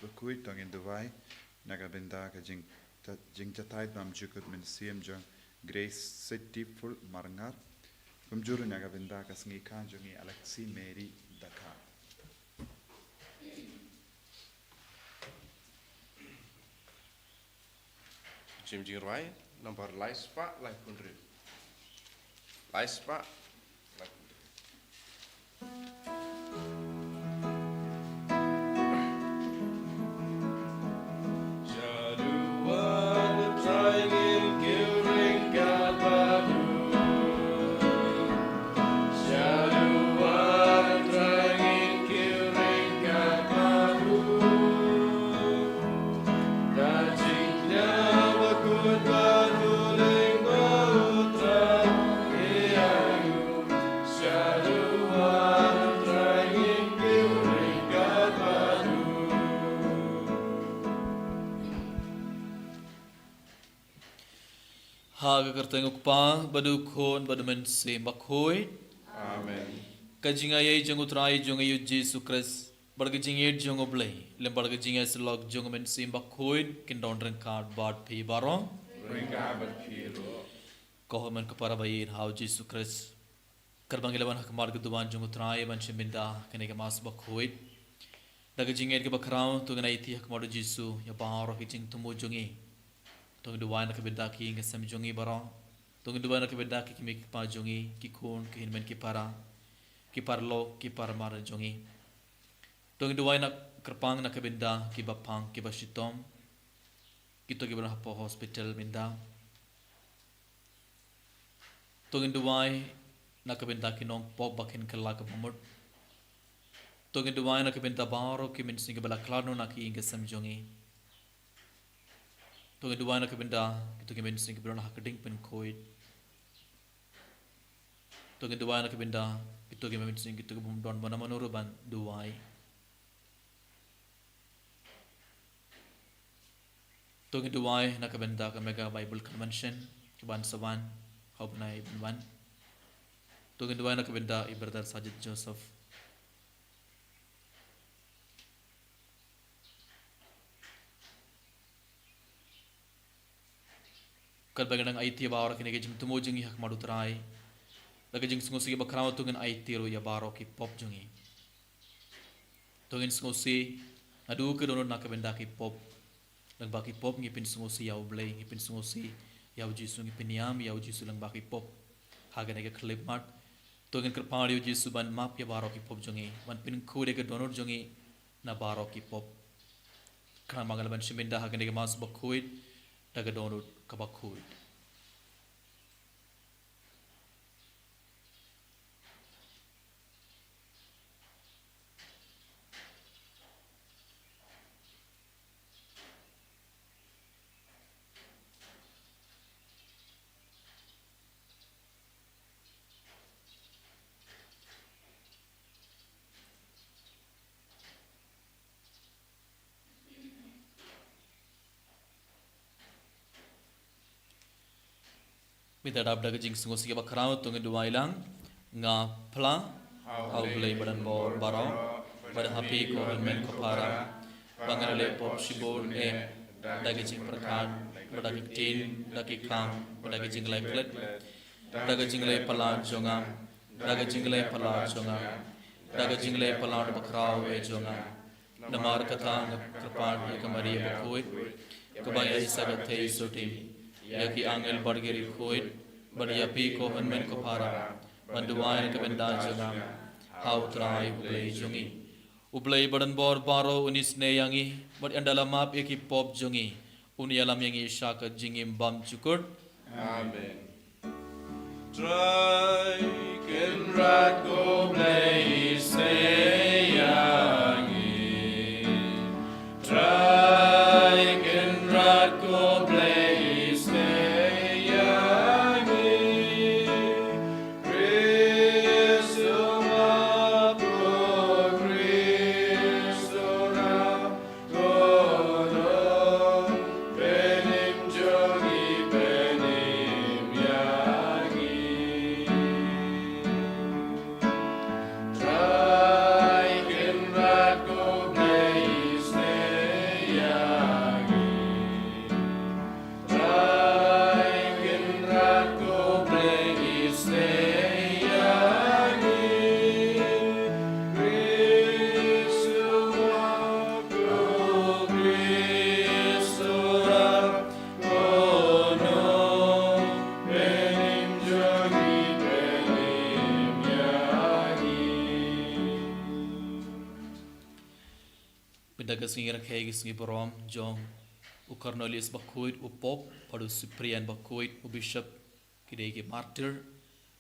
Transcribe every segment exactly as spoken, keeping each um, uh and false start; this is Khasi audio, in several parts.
Bakhuid, to ngin duwai na ka bynta ka jing, jingjatai bymjukut mynsiem jong Grace Sitipul Marngar. Kumjuh ruh na ka bynta ka sngi kha jong i Alexi Mary Daka. Jingim Jingrwai number lai spah laiphew hynriew. Lai spah laiphew hynriew. Ha ka kyrteng u Kpa, bad u Khun, bad u Mynsiem Bakhuid. Amen. Ka jingaiei jong u Trai jong ngi u Jisu Khrist, bad ka jingïeit jong u Blei, lem bad ka jingïasyllok jong u Mynsiem Bakhuid, kin don ryngkat bad phi baroh. Ryngkat bad phi ruh. Ko hynmen ko para ba ïeit ha u Jisu Khrist. Katba ngi la wan ha khmat ka duwan jong u Trai ban shim bynta kane ka Mass Bakhuid, da ka jingngeit kaba khraw, to ngin aiti ha khmat u Jisu ïa baroh ki jingthmu jong ngi. To ngin duwai na ka bynta ki ïing ki sem jong ngi baroh. To ngin duwai na ka bynta ki kmie ki kpa jong ngi, ki khun, ki hynmen ki para, ki paralok, ki para mar jong ngi. To ngin duwai na kyrpang na ka bynta kiba pang, kiba shitom, kito kiba don hapoh hospital mynta. To ngin duwai na ka bynta ki nongpop ba kin kylla ka bamut. To ngin duwai na ka bynta baroh ki mynsiem kiba la khlad noh na ki ïing ki sem jong ngi. To ngin duwai na ka bynta kito ki mynsiem kiba don ha ka diengpynkhuid. To ngin duwai na ka bynta kito ki mynsiem kito ki bym don mano mano ruh ban duwai. To ngin duwai na ka bynta ka Mega Bible Convention kaban sa wan ha u bnai ban wan. To ngin duwai na ka bynta i Brother Sajid Joseph. Katba ngi dang aiti baroh kine ki jingthmu jong ngi ha khmat u Trai, da ka jingsngewsih ba khraw to ngin aiti ruh ïa baroh ki pop jong ngi. To ngin sngewsih naduh ki dohnud na ka bynta ki pop. Lyngba ki pop ngi pynsngewsih ïa u Blei, ngi pynsngewsih ïa u Jisu, ngi pynïam ïa u Jisu lyngba ki pop. Ha kane ka khyllipmat to ngin kyrpad ïa u Jisu ban map ïa baroh ki pop jong ngi, ban pynkhuid ïa ka dohnud jong ngi na baroh ki pop. Khnang ba ngi lah ban shim bynta ha kane ka Mass Bakhuid da ka dohnud kaba khuid. Mynta dap da ka jingsngewsih ba khraw to ngin duwai lang. Nga phla ha u Blei ba donbor baroh, bad ha phi ko hynmen ko para, ba nga la leh pop shibun eh, da ki jingpyrkhat, bad da ki ktien, da ki kam, bad da ki jingleh klet, da ki jingleh palat jong nga, da ki jingleh palat jong nga, da ki jingleh palat ba khraw eh jong nga. Namar kata nga kyrpad ïa ka Maria bakhuid, kaba ïaishah ka theisotti, ïa ki angel bad ki riewkhuid, bad ïa phi ko hynmen ko para, ban duwai na ka bynta jong nga ha u Trai u Blei jong ngi. U Blei ba donbor baroh un isynei ïa ngi, bad ynda la map ïa ki pop jong ngi, un ïalam ïa ngi sha ka jingim bymjukut. Amen. Trai Kynrad ko Blei isynei ïa ngi. Trai Kynrad ko Blei isynei ïa ngi. Khrist u map, ko Khrist u rah, ko Lord, pynim jong ngi, pynim ïa ngi. Trai Sngi rakhe ki sngi burom jong u Cornelius Bakhuid, u Pope, bad u Cyprian Bakhuid, u Bishop, ki dei ki martyr.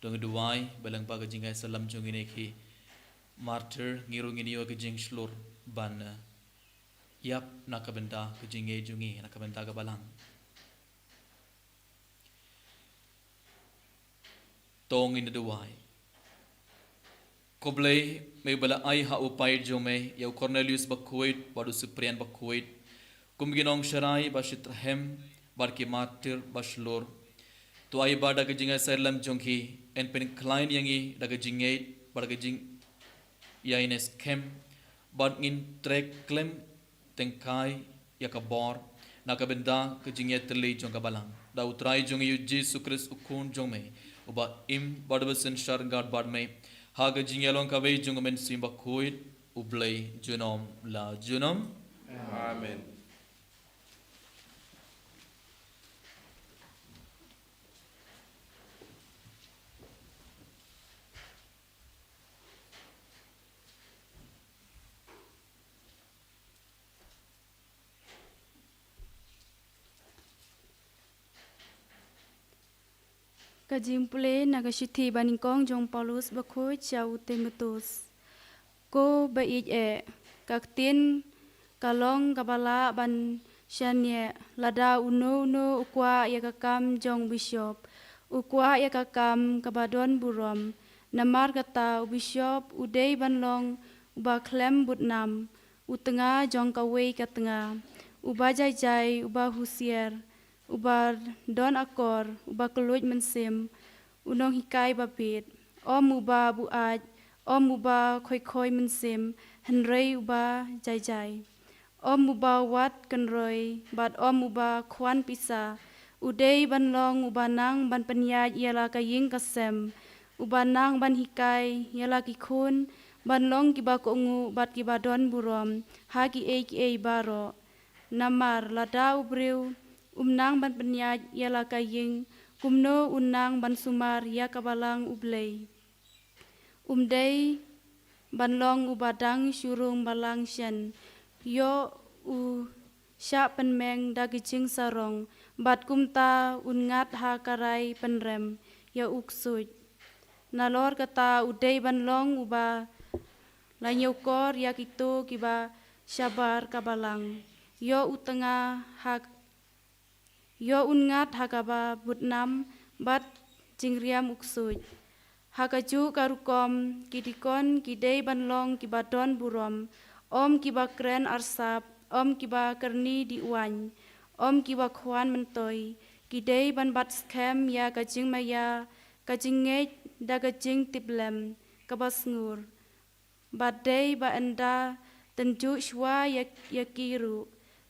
To ngi duwai ba lyngba ka jingïasyllem jong kine ki martyr, ngi ruh ngin ïoh ka jingshlur ban, eh, ïap na ka bynta ka jingngeit jong ngi, na ka bynta ka balang. To ngin duwai. Ko Blei, me ba la ai ha u paid jong me ïa u Cornelius Bakhuid bad u Cyprian Bakhuid kum ki nongsharai ba shitrhem bad ki martyr ba shlur. To ai ba da ka jingïasyllem jong ki yn pynkhlaiñ ïa ngi da ka jingngeit bad da ka jingïaineh skhem, bad ngin trei khlem tyngkai ïa ka bor na ka bynta ka jingïatylli jong ka balang. Da u Trai jong ngi u Jisu Khrist u Khun jong me, uba im bad uba synshar ryngkat bad me ha ka jingïalong kawei jong u Mynsiem Bakhuid, U Blei junom la junom. Amen. Ka jingpule na ka shithi banyngkong jong u Paulus bakhuid sha u Timotheus. Ko ba ïeit eh, ka ktien ka long kaba lah ban shaniah lada uno uno u kwah ïa ka kam jong u bishop, u kwah ïa ka kam kaba don burom. Namar kata u bishop u dei ban long uba khlem bud nam, u tnga jong kawei ka tnga, uba jai jai, uba husiar, uba don akor, uba kylluid mynsiem, u nonghikai ba bit, ym uba buaid, ym uba khoi khoi mynsiem, hynrei uba jai jai. Ym uba wad kynroi, bad ym uba khwan pisa, u dei ban long uba nang ban pynïaid ïa la ka ïing ka sem, uba nang ban hikai ïa la ki khun ban long kiba kohnguh bad kiba don burom ha kiei kiei baroh. Namar lada u briew um nang ban pynïaid ïa la ka ïing, kumno un nang ban sumar ïa ka balang U Blei? Um dei ban long uba dang shu rung balang shen, ïoh u shah pynmeng da ki jingsarong, bad kumta un ngat ha ka rai pynrem ïa u ksuid. Nalor kata u dei ban long uba la ñiewkor ïa kito kiba shabar ka balang, ïoh u tnga ha, ïoh un ngat ha kaba bud nam bad jingriam u ksuid. Ha kajuh ka rukom ki dikon ki dei ban long kiba don burom, ym kiba kren arsap, ym kiba kyrni diwaiñ, ym kiba khwan myntoi. Ki dei ban bat skhem ïa ka jingmaïa ka jingngeit da ka jingtiplem kaba sngur. Bad dei ba ynda tynjuh shuwa ïa, ïa ki ruh.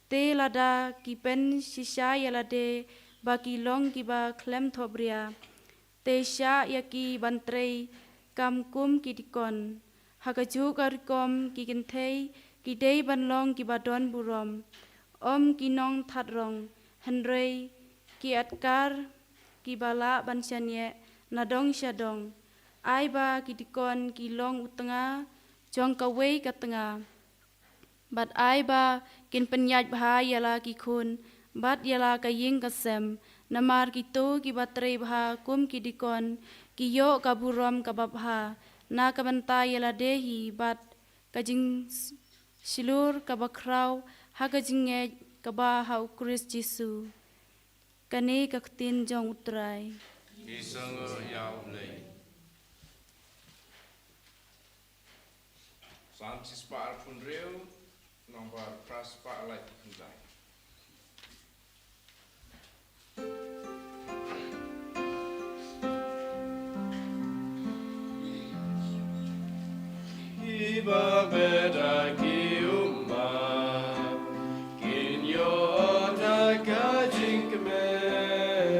Te lada ki pynshisha ïa lade ba ki long kiba khlem thohbria, te shah ïa ki ban trei kam kum ki dikon. Ha kajuh ka rukom ki kynthei ki dei ban long kiba don burom, ym ki nongthadrang, hynrei ki atkar kiba lah ban shaniah na dong sha dong. Ai ba ki dikon ki long u tnga jong kawei ka tnga. Bad ai ba kin pynïaid bha ïa la ki khun bad ïa la ka ïing ka sem. Namar kito kiba trei bha kum ki dikon ki ïoh ka burom kaba bha na ka bynta ïa lade hi bad ka jingshlur kaba khraw ha ka jingngeit kaba ha U Khrist Jisu. Kane ka ktien jong U Trai. Ki sngew ïa U Blei. Salm shispah arphew hynriew, nombar phra spah laiphew khyndai. Kiba beh da ki ummat kin ïoh da ka jingkmen.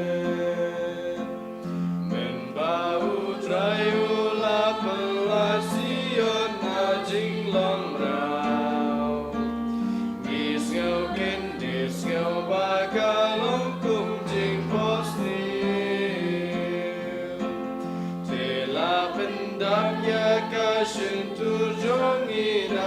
Mynba U Trai u la pynlait Zion na jinglong mraw, ngi sngew kyndit, sngew ba ka long kum jingphohsniew. Te la pyndap ïa ka shyntur jong ngi na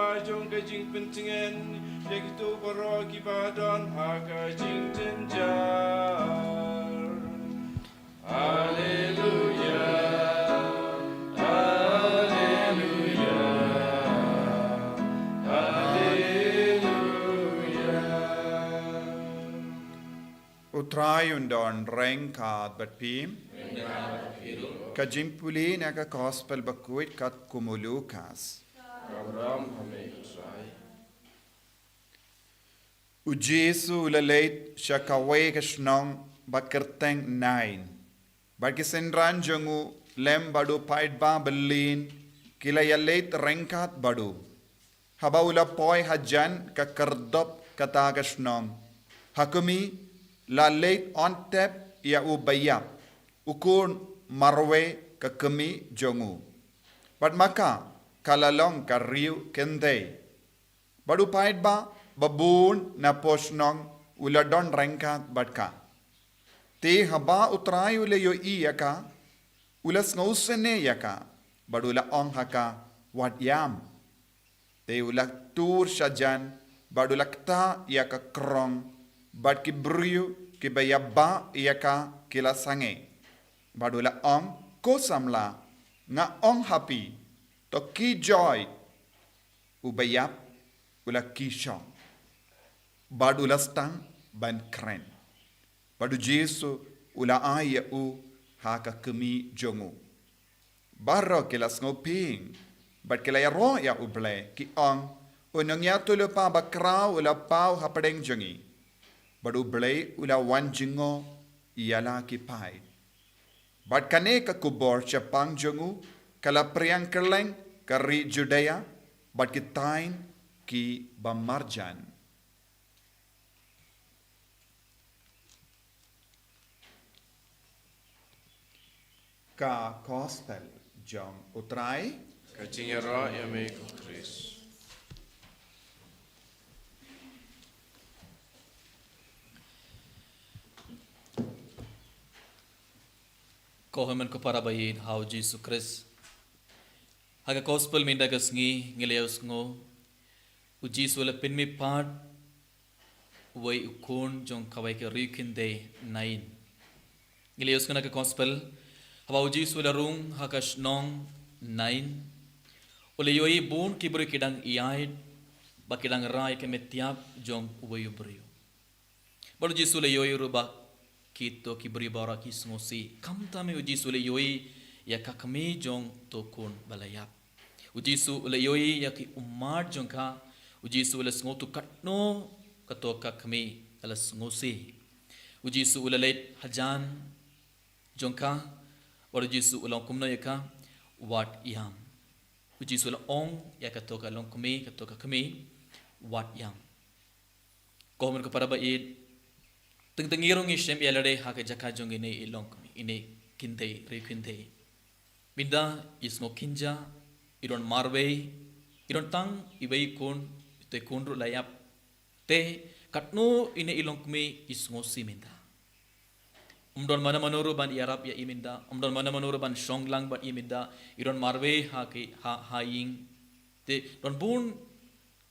Jong ka jingpyntngen ïa kito baroh kiba don ha ka jingjynjar. Haleluya, haleluya, haleluya. U Trai un don ryngkat bad phi. Ka jingpule na ka Gospel bakhuid katkum u Lukas. U Jisu u la leit sha kawei ka shnong ba kyrteng Nain. Bad ki synran jong u lem bad u paidbah byllien ki la ïaleit ryngkat bad u. Haba u la poi hajan ka kyrdop kata ka shnong, ha kmie la leit on tep ïa u baïap, u khun marwei ka kmie jong u. Bad ma ka ka la long ka riew khyndai. Bad u paidbah ba bun na poh shnong u la don ryngkat bad ka. Te haba u Trai u la ïohi ïa ka, u la sngewsynei ïa ka, bad u la ong ha ka, wat ïam. Te u la tur shajan, bad u la ktah ïa ka krong, bad ki briew kiba ïabah ïa ka ki la sangeh. Bad u la ong, ko samla, nga ong ha phi, to khie joi. U baïap u la khie shong, bad u la sdang ban kren. Bad u Jisu u la ai ïa u ha ka kmie jong u. Baroh ki la sngewphieng, bad ki la ïaroh ïa U Blei, ki ong, u nongïathuhlypa bakhraw u la paw hapdeng jong ngi. Bad U Blei u la wan jngoh ïa la ki paid. Bad kane ka khubor shaphang jong u ka la phriang kylleng ka ri Judia, bad ki thaiñ kiba marjan. Ka Gospel jong U Trai. Ka jingïaroh ïa me ko Khrist. Ko hynmen ko para ba ïeit ha u Jisu Khrist. Ha ka Gospel mynta ka sngi ngi la ïohsngew u Jisu u la pynmihpat uwei u khun jong kawei ka riew khyndai Nain. Ngi la ïohsngew na ka Gospel, haba u Jisu u la rung ha ka shnong Nain, u la ïohi bun ki briew ki dang ïaid, bad ki dang rai ïa ka met ïap jong uwei u briew. Bad u Jisu u la ïohi ruh ba kito ki briew baroh ki sngewsih. Khamtam eh u Jisu u la ïohi ïa ka kmie jong uto u khun ba la ïap. U Jisu u la ïohi ïa ki ummat jong ka. U Jisu u la sngewthuh katno kato ka kmie ka la sngewsih. U Jisu u la leit hajan jong ka, bad u Jisu u la ong kumno ïa ka, wat ïam. U Jisu u la ong ïa kato ka longkmie, kato ka kmie, wat ïam. Ko hynmen ko para ba ïeit, teng teng ngi ruh ngi shem ïa lade ha ka jaka jong ine i longkmie, ine i khyndai, riew khyndai. Mynta i sngew kynja, i don marwei, i don tang iwei i khun, ito i khun ruh la ïap. Te katno ine i longkmie i sngewsih mynta. Ym don mano mano ruh ban ïarap ïa i mynta, ym don mano mano ruh ban shong lang bad i mynta, i don marwei ha ki, ha, ha ïing. Te don bun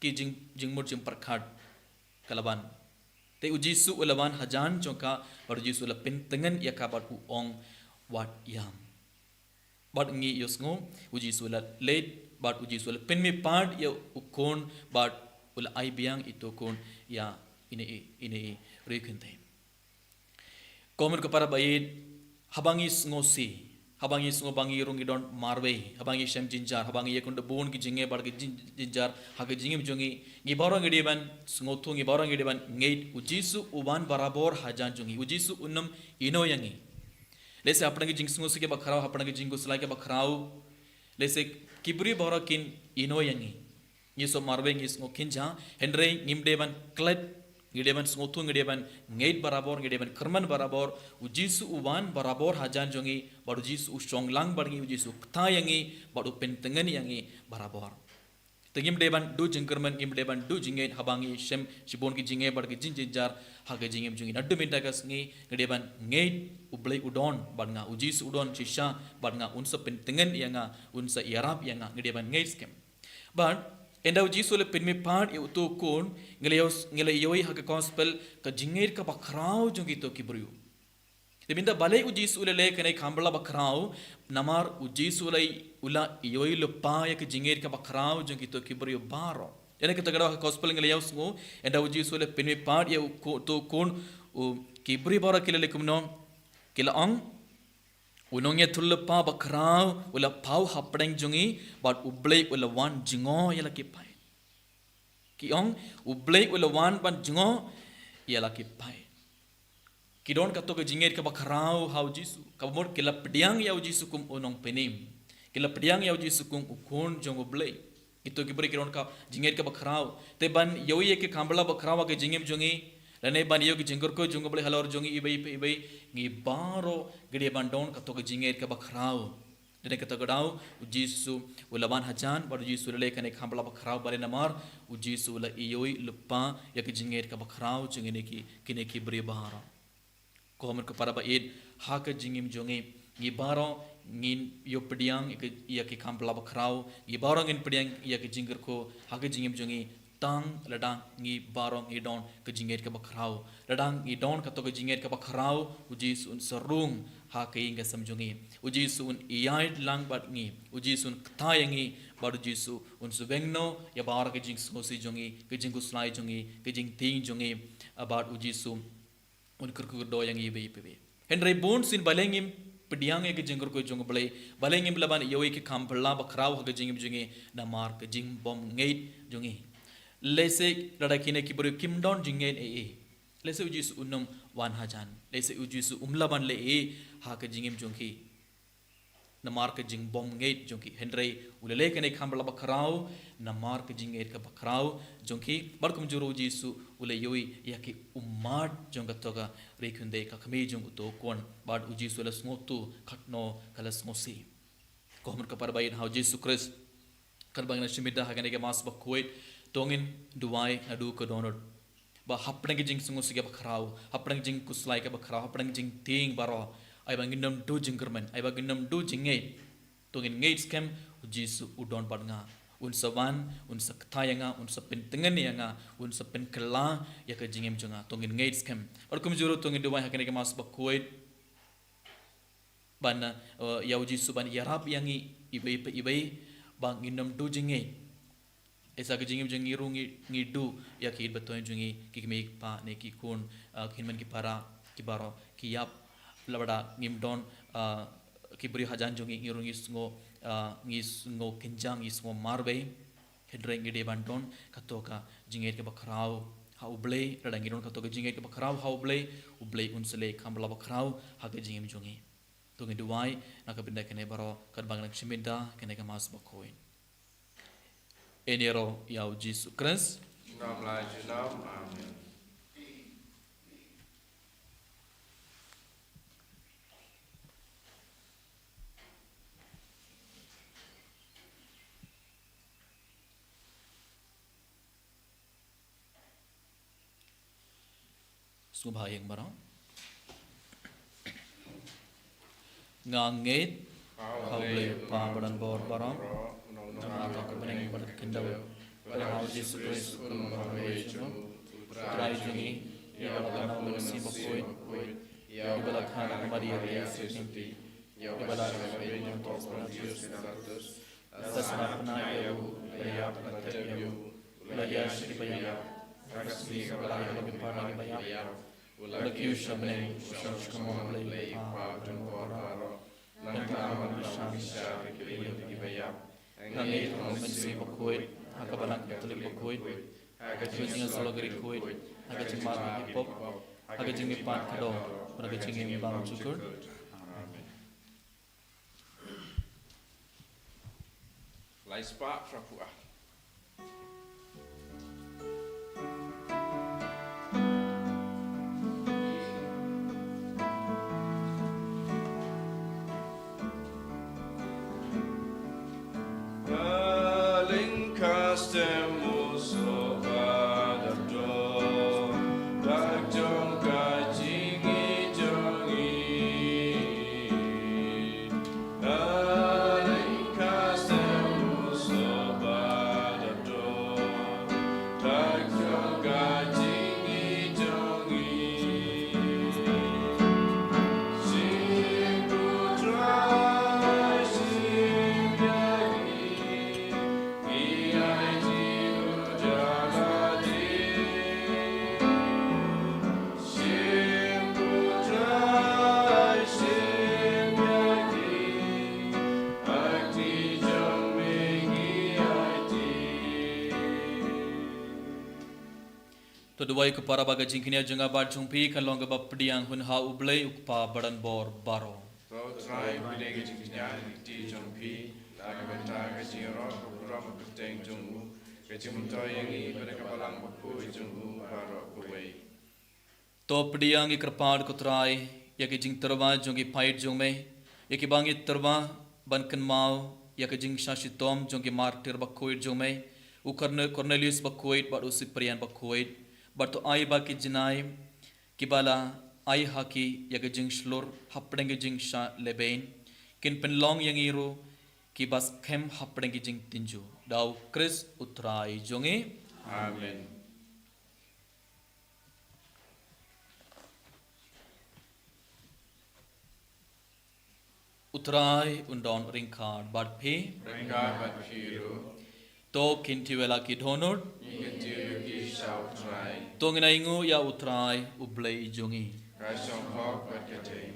ki jing, jingmut jingpyrkhat ka la wan. Te u Jisu u la wan hajan jong ka, bad u Jisu u la pyntngen ïa ka bad u ong, wat ïam. Bad ngi ïohsngew, u Jisu u la leit, bad u Jisu u la pynmihpat ïa u khun, bad u la ai biang ito u khun ïa ine i, ine i riew khyndai. Ko hynmen ko para ba ïeit, haba ngi sngewsih, haba ngi sngew ba ngi ruh ngi don marwei, haba ngi shem jynjar, haba ngi ïakynduh bun ki jingeh bad ki jyn-, jynjar ha ka jingim jong ngi, ngi baroh ngi dei ban sngewthuh, ngi baroh ngi dei ban ngeit, u Jisu u wan barabor hajan jong ngi, u Jisu un ym ïehnoh ïa ngi. Lehse hapdeng ki jingsngewsih kiba khraw, hapdeng ki jingkhuslai kiba khraw, lehse ki briew baroh kin ïehnoh ïa ngi. Ngi sngewmarwei, ngi sngewkynja, hynrei ngim dei ban klet, ngi dei ban sngewthuh, ngi dei ban ngeit barabor, ngi dei ban kyrmen barabor, u Jisu u wan barabor hajan jong ngi, bad u Jisu u shong lang bad ngi, u Jisu u ktah ïa ngi, bad u pyntngen ïa ngi barabor. Te ngim dei ban duh jingkyrmen, ngim dei ban duh jingngeit haba ngi shem shibun ki jingeh bad ki jingjynjar ha ka jingim jong ngi. Naduh mynta ka sngi ngi dei ban ngeit u Blei u don bad nga, u Jisu u don shisha bad nga, un sa pyntngen ïa nga, un sa ïarap ïa nga, ngi dei ban ngeit skhem. Bad Ynda u Jisu u la pynmih pat ïa uto u khun, ngi la ïoh, ngi la ïohi ha ka gospel ka jingngeit kaba khraw jong kito ki briew. Te mynta balei u Jisu u la leh kane ka khambla ba khraw, namar u Jisu u la, u la ïohi lypa ïa ka jingngeit kaba khraw jong kito ki briew baroh. Ïa kane kata ka daw ha ka gospel ngi la ïohsngew, ynda u Jisu u la pynmih pat ïa u khu-, uto u khun, u, ki briew baroh ki la leh kumno, ki la ong, u nongïathuhlypa ba khraw u la paw hapdeng jong ngi, bad U Blei u la wan jngoh ïa la ki paid. Ki ong, U Blei u la wan ban jngoh ïa la ki paid. Ki don kato ka jingngeit kaba khraw ha u Jisu. Kaba mut ki la pdiang ïa u Jisu kum u nongpynim. Ki la pdiang ïa u Jisu kum u khun jong U Blei. Kito ki briew ki don ka jingngeit kaba khraw. Te ban ïohi ïa ki khambla ba khraw ha ka jingim jong ngi, lane ban ïohi ïa ka jingkyrkhu jong U Blei halor jong ngi iwei pa iwei, ngi baroh ngi dei ban don kato ka jingngeit kaba khraw. Dei na kata ka daw, u Jisu u la wan hajan, bad u Jisu u la leh kane ka khambla ba khraw, balei namar u Jisu u la ïohi lypa ïa ka jingngeit kaba khraw jong kine ki, kine ki briew baroh. Ko hynmen ko para ba ïeit, ha ka jingim jong ngi, ngi baroh ngin ïoh pdiang ïa ka, ïa ki khambla ba khraw, ngi baroh ngin pdiang ïa ka jingkyrkhu ha ka jingim jong ngi, tang lada ngi baroh ngi don ka jingngeit kaba khraw. Lada ngi don kato ka jingngeit kaba khraw, u Jisu un sa rung ha ka ïing ka sem jong ngi. U Jisu un ïaid lang bad ngi. U Jisu un kthah ïa ngi, bad u Jisu un sa weng noh ïa baroh ka jingsngewsih jong ngi, ka jingkhuslai jong ngi, ka jingtieng jong ngi, bad u Jisu un kyrkhu kyrdoh ïa ngi iwei pa iwei. Hynrei bunsien balei ngim pdiang ïa ka jingkyrkhu jong U Blei, balei ngim lah ban ïohi ïa ka khambla ba khraw ha ka jingim jong ngi, namar ka jingbymngeit jong ngi. Lehse lada kine ki briew kim don jingngeit ei ei, lehse u Jisu un ym wan hajan. Lehse u Jisu um lah ban leh ei ei ha ka jingim jong ki. Namar ka jingbymngeit jong ki. Hynrei u la leh kane ka khambla ba khraw namar ka jingngeit kaba khraw jong ki. Bad kumjuh ruh u Jisu u la ïohi ïa ki ummat jong kato ka ri khyndiat, ka kmie jong uto u khun. Bad u Jisu u la sngewthuh katno ka la sngewsih. Ko hynmen ko para ba ïeit ha u Jisu Khrist, katba ngin ïa shim bynta ha kane ka Mass bakhuid, to ngin duwai naduh ka dohnud. Ba hapdeng ka jingsngewsih kaba khraw, hapdeng ka jingkhuslai kaba khraw, hapdeng ka jingtieng baroh, ai ba ngin ym duh jingkyrmen, ai ba ngin ym duh jingngeit. To ngin ngeit skhem, u Jisu u don bad nga. Un sa wan, un sa kthah ïa nga, un sa pyntngen ïa nga, un sa pynkylla ïa ka jingim jong nga. To ngin ngeit skhem. Bad kumjuh ruh to ngin duwai ha kane ka Mass bakhuid. Ban, eh, ïa u Jisu ban ïarap ïa ngi iwei pa iwei, ba ngin ym duh jingngeit. Ïa sa ka jingim jong ngi ruh ngi, ngi duh ïa ki ïeit ba thoh jong ngi, ki kmie ki kpa ne ki khun, eh, ki hynmen ki para, ki baroh ki ïap. Lada ngim don, eh, ki briew hajan jong ngi, ngi ruh ngi sngew, eh, ngi sngew kynjang, ngi sngew marwei. Hynrei ngi dei ban don kato ka jingngeit kaba khraw ha U Blei. Lada ngi don kato ka jingngeit kaba khraw ha U Blei, U Blei un sa leh ka khambla ba khraw ha ka jingim jong ngi. To ngin duwai na ka bynta kane baroh katba ngi dang shim bynta kane ka Mass bakhuid. Yn ïaroh ïa u Jisu Khrist. Ngam lah junom. Amen. Sngewbha ïeng baroh. Nga ngeit ha U Blei U Kpa badonbor baroh, ha U Nongïarap uba ha bneng bad ka khyndew, bad ha U Jisu Khrist u nongpynïaid jong U Trai jong ngi, uba la kynnoh da u Mynsiem Bakhuid, uba la kha da ka Maria Theisotti, uba la shah beiñ ha u tymmen u Pontius Pilatus, la sah bad la ïap, la tep ïa u, la ïaid sha kiba ïap, ha ka sngi kaba lai ha ka bynta ki ba ïap, la kiew sha bneng, u shong sha kamon U Blei U Kpa badonbor baroh. Nangta un kyrshan sha ki ba ïap. Nga ngeit ha U Mynsiem Bakhuid, ha ka Balang Katholik bakhuid, ha ka jingïaseng bakhuid, ha ka jingmap ïa ki pop, ha ka jingmihpat khadduh, bad ha ka jingim bymjukut. Amen. Lai spah phra phew ar. To duwai ko para ba ka jingkñia jong nga bad jong phi kan long kaba pdiang hun ha U Blei U Kpa baranbor baroh. To U Trai pdiang ka jingkñia ha ka kti jong phi, da ka bynta ka jingïaroh ka burom ka kyrteng jong u, ka jingmyntoi ïa ngi bad ka balang bakhuid jong u baroh kawei. To pdiang ïa kyrpad ko Trai ïa ka jingtyrwa jong ki paid jong me, ïa kiba ngi tyrwa ban kynmaw ïa ka jingshah shitom jong ki martir bakhuid jong me, u Korne-, Kornelius bakhuid bad u Siprian bakhuid, bad to ai ba ki jngai kiba la ai ha ki ïa ka jingshlur hapdeng ka jingshah lehbein kin pynlong ïa ngi ruh kiba skhem hapdeng ka jingtynjuh. Da U Khrist U Trai jong ngi. Amen. U Trai un don ryngkat bad phi. Ryngkat bad phi ruh. To kyntiew ïa la ki dohnud. Ngi kyntiew ïa ki sha U Trai. To ngin ainguh ïa U Trai U Blei jong ngi. Ka shong hok bad ka dei.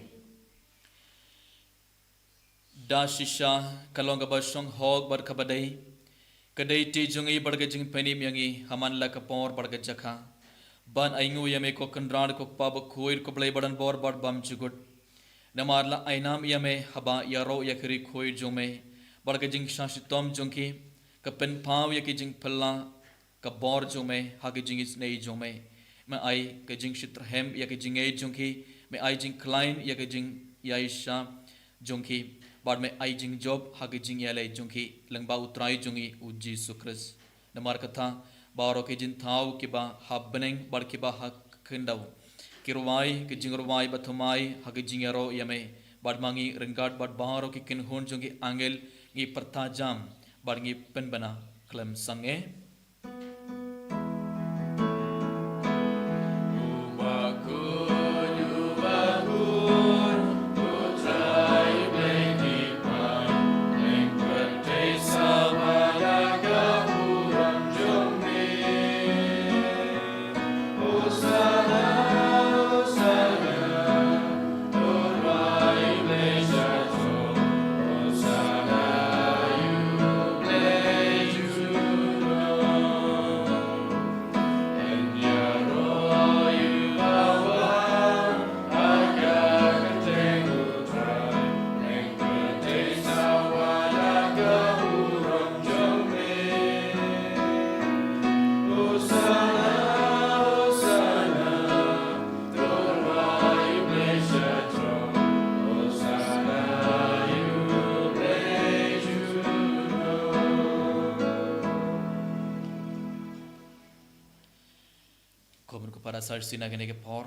Da shisha ka long kaba shong hok bad kaba dei, ka dei ti jong ngi bad ka jingpynim ïa ngi ha man la ka por bad ka jaka ban ainguh ïa me ko Kynrad ko Kpa bakhuid ko Blei baranbor bad bymjukut. Namar la ai nam ïa me haba ïaroh ïa ki riewkhuid jong me bad ka jingshah shitom jong ki, ka pynpaw ïa ki jingphylla ka bor jong me ha ki jingisynei jong me. Me ai ka jingshitrhem ïa ki jingngeit jong ki, me ai jingkhlaiñ ïa ki jingïaishah jong ki, bad me ai jingjop ha ki jingïaleh jong ki, lyngba U Trai jong ngi U Jisu Khrist. Namar kata, baroh ki jingthaw kiba ha bneng bad kiba ha khyndew ki rwai ki jingrwai bathymmai ha ki jingïaroh ïa me, bad ma ngi ryngkat bad baroh ki kynhun jong ki angel ngi pyrta jam bad ngi pynbna khlem sangeh. Kumno ko para sar sina kane ka por.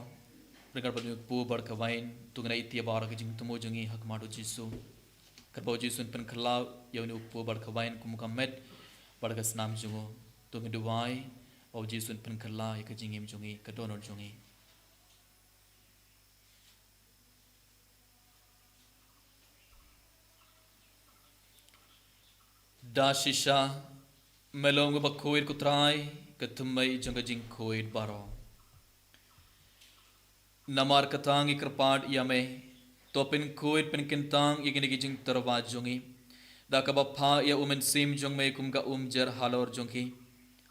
Ryngkat bad une u kpu bad ka wain, to ngin ïa ïa baroh ka jingthmu jong ngi ha khmat U Jisu. Katba U Jisu un pynkylla ïa une u kpu bad ka wain kum ka met bad ka snam jong u, to ngin duwai ba U Jisu un pynkylla ïa ka jingim jong ngi, ka dohnud jong ngi. Da shisha me long uba khuid ko Trai, ka thymmei jong ka jingkhuid baroh. Namar kata ngi kyrpad ïa me, to pynkhuid pynkyntang ïa kine ki jingtyrwa jong ngi, da kaba phah ïa U Mynsiem jong me kum ka umjer halor jong ki,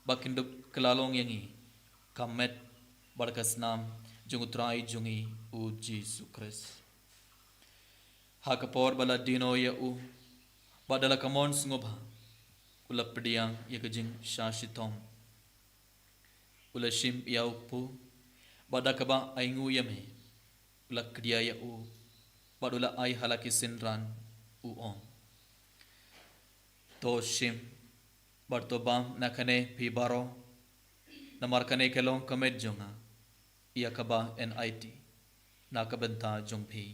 ba kin dup kylla long ïa ngi ka met bad ka snam jong U Trai jong ngi U Jisu Khrist. Ha ka por ba la die noh ïa u, bad da la ka mon sngewbha, u la pdiang ïa ka jingshah shitom. U la shim ïa u kpu, bad da kaba ainguh ïa me, u la kdia ïa u, bad u la ai ha la ki synran, u ong: To shim, bad to bam na kane phi baroh, namar kane ka long ka met jong nga, ïa kaba yn aiti na ka bynta jong phi.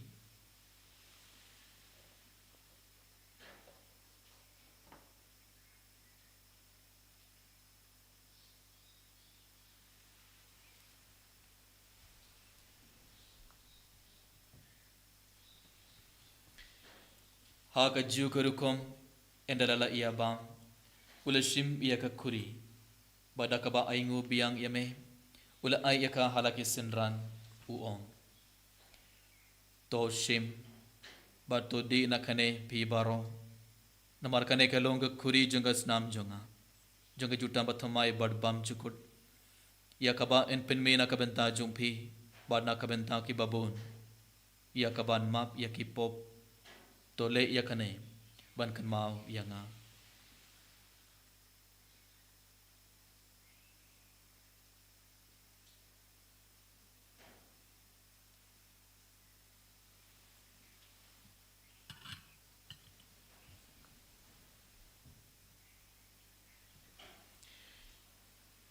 Ha kajuh ka rukom, ynda la la ïa bam, u la shim ïa ka khuri, bad da kaba ainguh biang ïa me, u la ai ïa ka ha la ki synran, u ong: To shim, bad to dih na kane phi baroh, namar kane ka long ka khuri jong ka snam jong nga, jong ka jutang bathymmai bad bymjukut. ïa kaba yn pynmih na ka bynta jong phi bad na ka bynta kiba bun, ïa kaban map ïa ki pop. To leh ïa kane ban kynmaw ïa nga.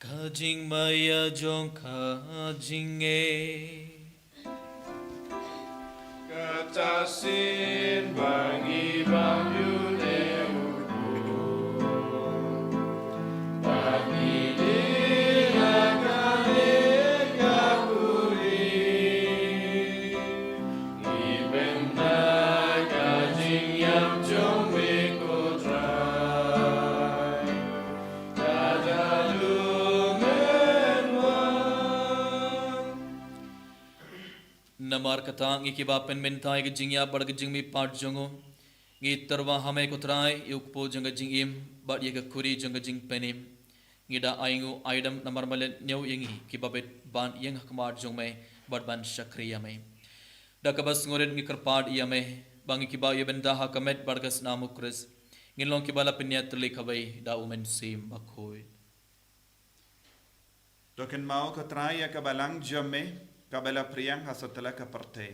Ka jingmaïa jong ka jingngeit. Kata shisien ba ngi bam ïa une u khun, ba ngi dih ha kane ka khuri, ngi pynda ka jingïap jong me ko Trai. Namar kata ngi kiba pynmynta ïa ka jingïap bad ka jingmihpat jong u, ngi tyrwa ha me ko Trai ïa u kpu jong ka jingim bad ïa ka khuri jong ka jingpynim. Ngi da ai nguh ai dem namar me la ñiew ïa ngi kiba bit ban ïeng ha khmat jong me bad ban shakri ïa me. Da kaba sngewrit ngi kyrpad ïa me ba ngi kiba ïa bynta ha ka met bad ka snam u Khrist ngin long kiba la pynïatylli kawei da u Mynsiem Bakhuid. To kynmaw ko Trai ïa ka balang jong me kaba la phriang ha satlak ka pyrthei,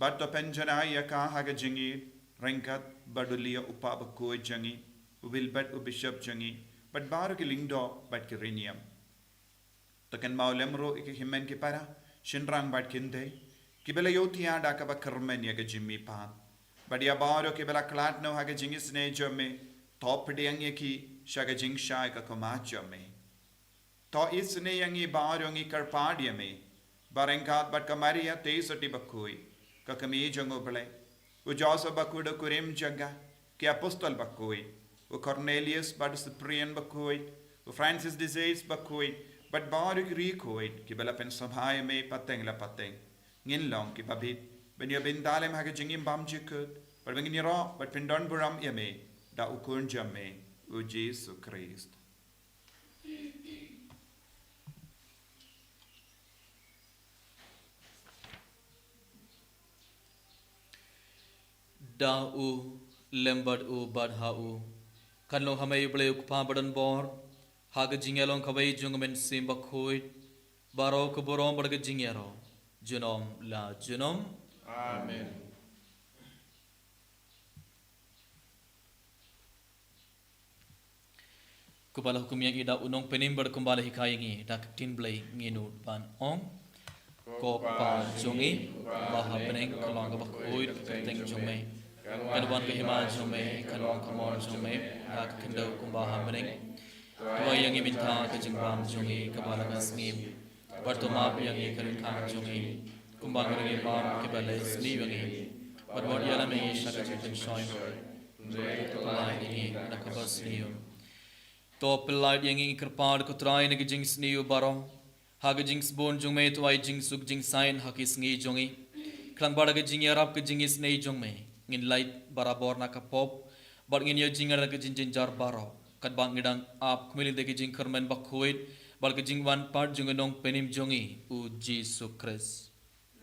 bad to pynjanai ïa ka ha ka jingïeit ryngkat bad u Leo u Kpa Bakhuid jong ngi, u Wilbert u Bishop jong ngi, bad baroh ki lyngdoh bad ki riewniam. To kynmaw lem ruh ïa ki hynmen ki para, shynrang bad kynthei kiba la ïohthiah da kaba kyrmen ïa ka jingmihpat, bad ïa baroh kiba la khlad noh ha ka jingisynei jong me, to pdiang ïa ki sha ka jingshai ka khmat jong me. To isynei ïa ngi baroh, ngi kyrpad ïa me, ba ryngkat bad ka Maria Theisotti Bakhuid, ka Kmie jong u Blei, u Joseph Bakhuid u kurim jong ka, ki Apostol Bakhuid, u Cornelius bad u Cyprian Bakhuid, u Francis de Sales Bakhuid, bad baroh ki riewkhuid kiba la pynsngewbha ïa me pateng la pateng, ngin long kiba bit ban ïa bynta lem ha ka jingim bymjukut, bad ban ngin ïaroh bad pyndonburom ïa me da u Khun jong me, u Jisu Khrist. Da u, lem bad u, bad ha u, kan long ha me u Blei u Kpa badonbor, ha ka jingïalong kawei jong u Mynsiem Bakhuid, baroh ka burom bad ka jingïaroh junom la junom. Amen. Kumba la hukum ïa ngi da u Nongpynim bad kumba la hikai ïa ngi da ka ktien Blei, ngin nud ban ong: Ko Kpa jong ngi ba ha bneng, ka long kaba khuid ka kyrteng jong me. Kan wan ka hima jong me, kan long ka mon jong me ha ka khyndew kumba ha bneng. To ai ïa ngi mynta ka jingbam jong ngi kaba la ka sngi, bad to map ïa ngi ka ryngkat jong ngi, kumba ngi ruh ngi map ïa kiba leh sniew ïa ngi, bad wat ïalam ïa ngi sha ka jingpynshoi, hynrei to pynlait ïa ngi na kaba sniew. To pynlait ïa ngi, ngi kyrpad ko Trai, na ki jingsniew baroh, ha ka jingsbun jong me to ai jingsuk jingsaiñ ha ki sngi jong ngi, khnang ba da ka jingïarap ka jingisynei jong me ngin lait barabor na ka pop, bad ngin ïoh jingïarap na ka jingjynjar baroh, katba ngi dang ap kumne da ka jingkyrmen bakhuid bad ka jingwan pat jong u Nongpynim jong ngi, u Jisu Khrist.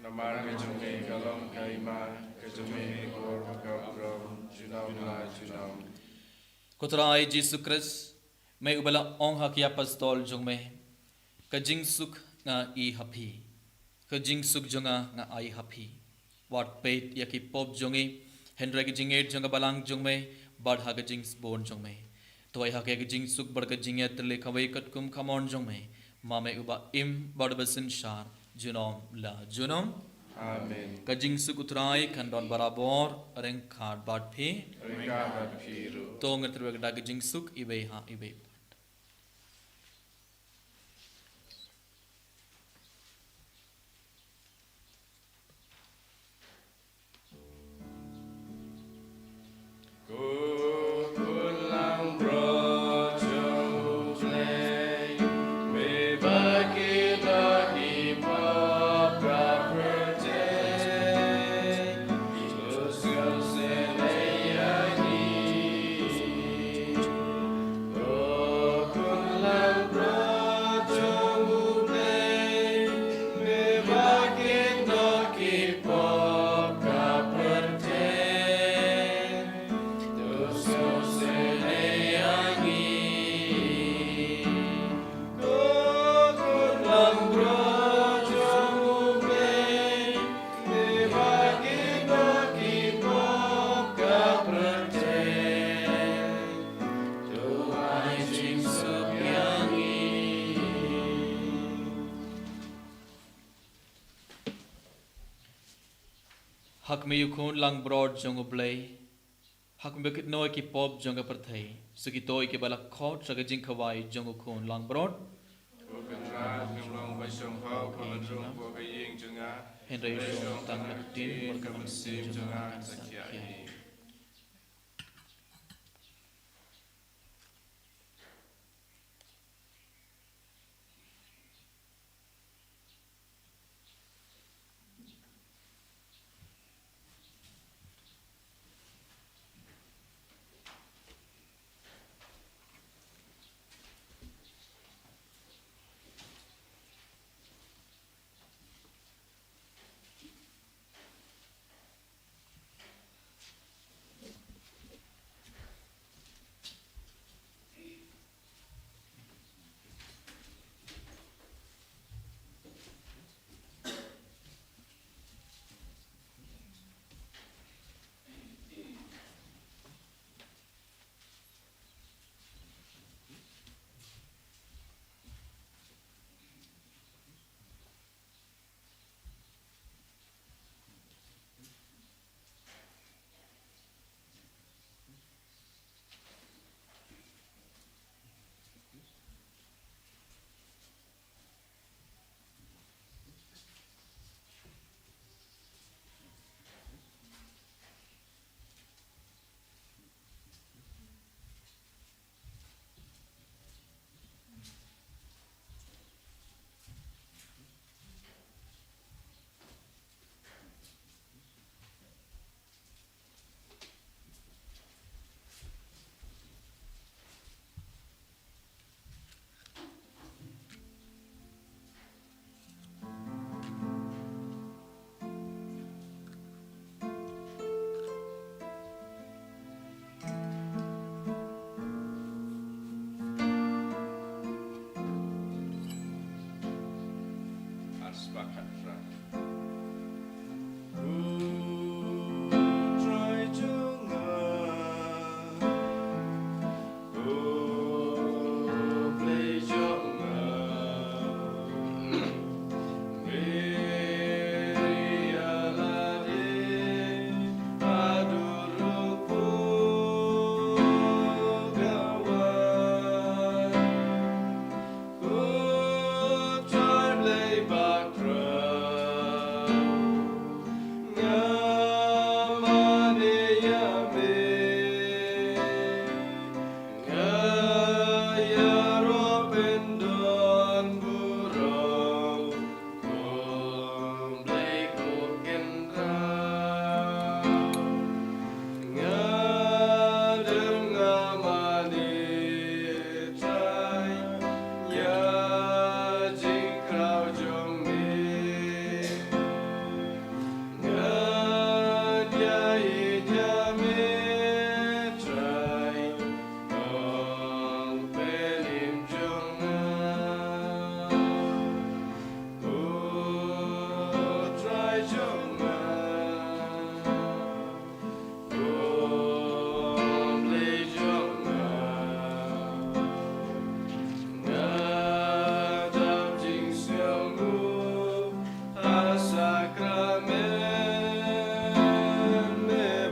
Namar ka jong me ka long ka hima, ka jong me ka bor bad ka burom junom la junom. Ko Trai Jisu Khrist, me uba la ong ha ki apostol jong me: Ka jingsuk nga ai ha phi, ka jingsuk jong nga nga ai ha phi. Wat peit ïa ki pop jong ngi, hynrei ka jingngeit jong ka balang jong me bad ha ka jingsbun jong me to ai ha ka jingsuk bad ka jingïatylli kawei katkum ka mon jong me, ma me uba im bad uba synshar junom la junom. Amen. Ka jingsuk u Trai kan don barabor ryngkat bad phi. Ryngkat bad phi ruh. To ngin tyrwa da ka jingsuk iwei ha iwei. Ha khmih ïa u Khun langbrot jong U Blei. Ha khmih ba kit noh ïa ki pop jong ka pyrthei. Sa kito ïa kiba la khot sha ka jingkhawai jong u Khun langbrot. Hynrei shong tang ka ktien bad ka mynsiem jong nga kan sa khia ïa ngi.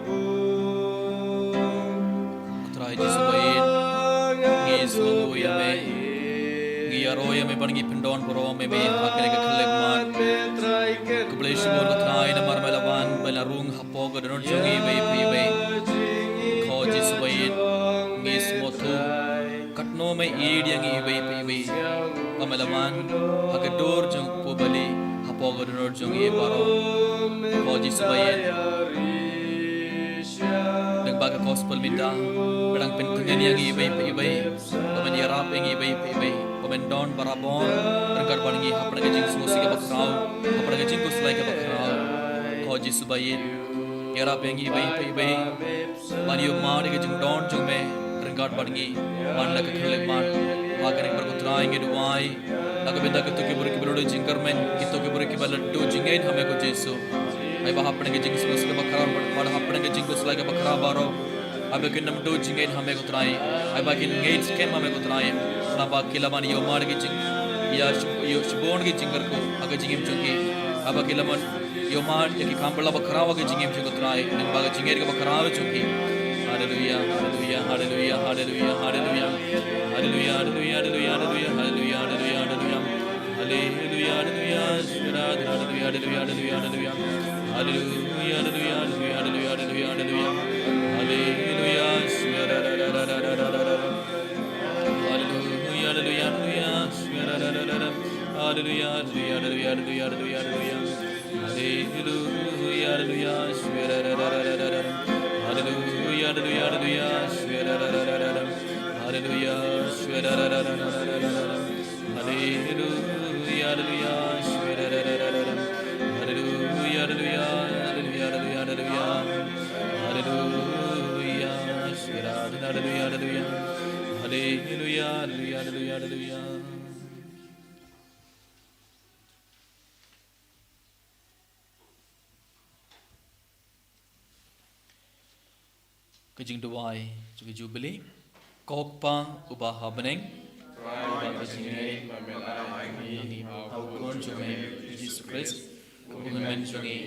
Ko Trai Jisu ba ïeit, ngi sngewnguh ïa me. Ngi ïaroh ïa me bad ngi pyndon burom ïa me ha kane ka khyllipmat. Khublei shibun ko Trai namar me la wan ban ïarung hapoh ka dohnud jong ngi iwei pa iwei. Ko Jisu ba ïeit, ngi sngewthuh katno me ïeit ïa ngi iwei pa iwei. Ba me la wan ha ka dur jong u kpu bali hapoh ka dohnud jong ngi baroh. Ko Jisu ba ïeit, lyngba ka gospel mynta, me dang pyntngen ïa ngi iwei pa iwei. Ba men ïarap ïa ngi iwei pa iwei. Ba men don barabor ryngkat bad ngi hapdeng ka jingsngewsih kaba khraw, hapdeng ka jingkhuslai kaba khraw. Ko Jisu ba ïeit, ïarap ïa ngi iwei pa iwei ban ïohmad ïa ka jingdon jong me ryngkat bad ngi man la ka khyllipmat. Ha kane ka por ko Trai ngi duwai na ka bynta kito ki briew kiba la duh jingkyrmen, kito ki briew kiba la duh jingngeit ha me ko Jisu. Ai ba hapdeng ka jingsngewsih kaba khraw bad hapdeng ka jingkhuslai kaba khraw baroh, ai ba kin ym duh jingngeit ha me ko Trai. Ai ba kin ngeit skhem ha me ko Trai. Naba ki la ban ïohmad ïa ka jing, ïa shib-, ïa shibun ki jingkyrkhu ha ka jingim jong ki. Haba ki la mon ïohmad ïa ki kam ba la bakhraw ha ka jingim jong U Trai, lyngba ka jingngeit kaba khraw jong ki. Haleluya, haleluya, haleluya, haleluya, haleluya. Haleluya, haleluya, haleluya, haleluya, haleluya, haleluya. Haleluya, haleluya, haleluya, haleluya, haleluya, haleluya. Haleluya, haleluya, haleluya, haleluya, haleluya, haleluya. Haleluya, haleluya, haleluya, haleluya. Haleluya, haleluya, haleluya, haleluya, haleluya, haleluya, haleluya. Haleluya, haleluya, haleluya, haleluya. Haleluya, haleluya, haleluya, haleluya. Haleluya, haleluya, haleluya, haleluya. Haleluya, haleluya, haleluya, haleluya, haleluya, haleluya. Haleluya, haleluya, haleluya, haleluya. Haleluya, haleluya, haleluya, haleluya. Ka jingduwai jong ka Jubili. Ko Kpa uba ha bneng, uba ka jingngeit ba me la ai ha ngi ha u Khun jong me U Jisu Khrist, kum u Hynmen jong ngi,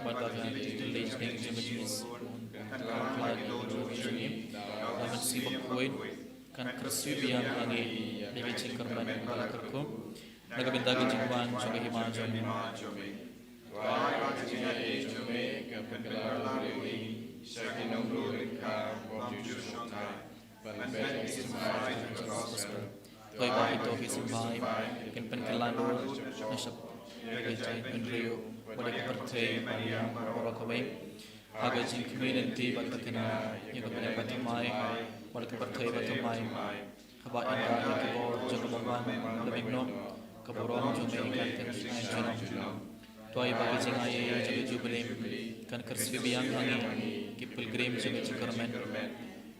bad ba ka jingkyrkhu jong ka jingim, kan khlaiñ ïa u Mynsiem Bakhuid, kan kyrsiew biang ha ngi ïa ka jingkyrmen ba la kyrkhu na ka bynta ka jingwan jong ka hima jong me. Duwai ba ka jingaiei jong me kan pynkylla ruh ïa ngi sha ki nongryngkha bymjukshongthait ban beh ïa ki symbai jong ka gospel. Duwai ba kito ki symbai kin pynkylla ruh na sha ka jaitbynriew bad ïa ka pyrthei ban ïa baroh kawei. Ha ka jingkhmih lynti bad thikna ïa ka bneng bathymmai bad ka pyrthei bathymmai. Haba ynda ïa ka bor jong ka bymman la mih noh, ka burom jong me kan kynshai junom. Duwai ba ka jingaiei jong ka Jubili kan kyrsiew biang ha ngi ki pilgrim jong ka jingkyrmen,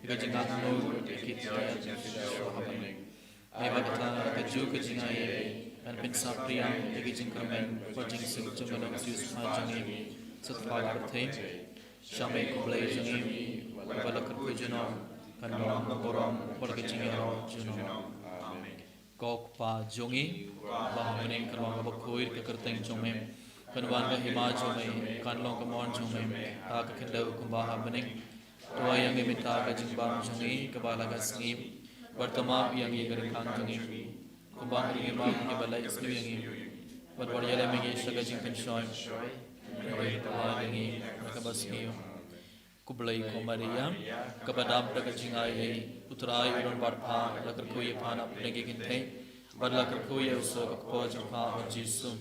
ïa ka jingangnud ïa ki tiar shuh ha bneng. Ai ba kata kajuh ka jingaiei kan pynsaphriang ïa ka jingkyrmen bad jingsuk jong ka nongsiewspah jong ngi satlak pyrthei. Sha me ko Blei jong ngi, uba la kyrkhu junom, kan long ka burom bad ka jingïaroh junom. Amen. Ko Kpa jong ngi uba ha bneng, kan long kaba khuid ka kyrteng jong me. Kan wan ka hima jong me, kan long ka mon jong me ha ka khyndew kumba ha bneng. To ai ïa ngi mynta ka jingbam jong ngi kaba la ka sngi, bad to map ïa ngi ka ryngkang jong ngi, kumba ngi map ïa kiba lait sniew ïa ngi, bad wat ïaleh ïa ngi sha ka jingpynshoi, hynrei to ai ïa ngi na kaba sniew. Khublei ko Maria, kaba dap da ka jingaiei, U Trai u don bad pha, la kyrkhu ïa pha na pdeng ki kynthei, bad la kyrkhu ïa u soh ka kpoh jong pha u Jisu.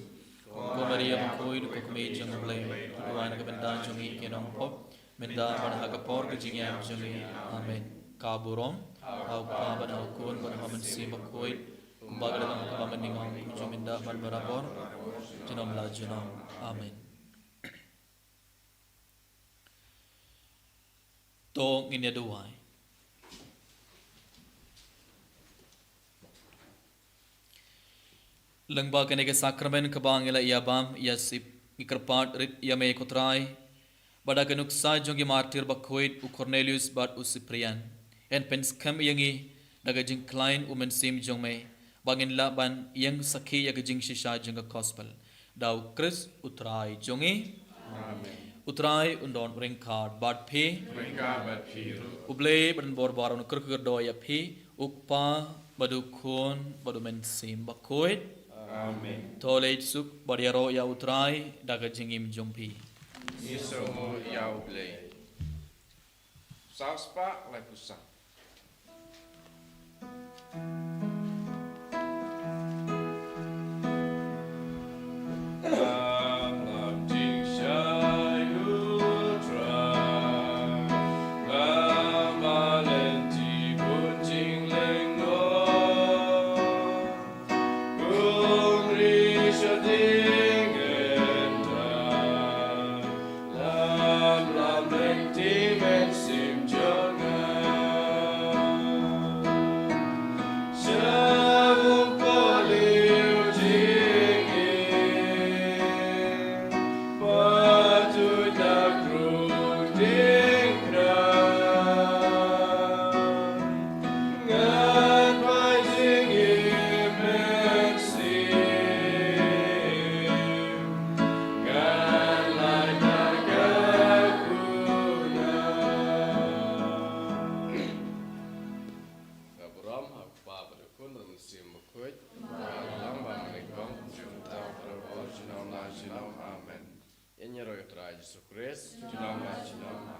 Ko Maria bakhuid, ko Kmie jong U Blei, to duwai na ka bynta jong ngi ki nongpop, mynta bad ha ka por ka jingïap jong ngi. Amen. Ka burom ha U Kpa bad ha U Khun bad ha U Mynsiem Bakhuid, kumba ka la long ha kaba mynnyngkong, kumjuh mynta bad barabor, junom la junom. Amen. To ngin ïa duwai. Lyngba kane ka sakramen kaba ngi la ïa bam ïa sip, ngi kyrpad rit ïa me ko Trai, ba da ka nuksa jong ki martir bakhuid u Cornelius bad u Cyprian, yn pynskhem ïa ngi da ka jingkhlaiñ u Mynsiem jong me, ba ngin lah ban ïeng sakhi ïa ka jingshisha jong ka gospel. Da U Khrist U Trai jong ngi. Amen. U Trai un don ryngkat bad phi. Ryngkat bad phi ruh. U Blei ba don bor baroh un kyrkhu kyrdoh ïa phi, U Kpa bad U Khun bad U Mynsiem Bakhuid. Amen. To leit suk bad ïaroh ïa U Trai da ka jingim jong phi. Ngi sngewnguh ïa U Blei. Saw spah laiphew saw. Jisu Khrist, junom la junom.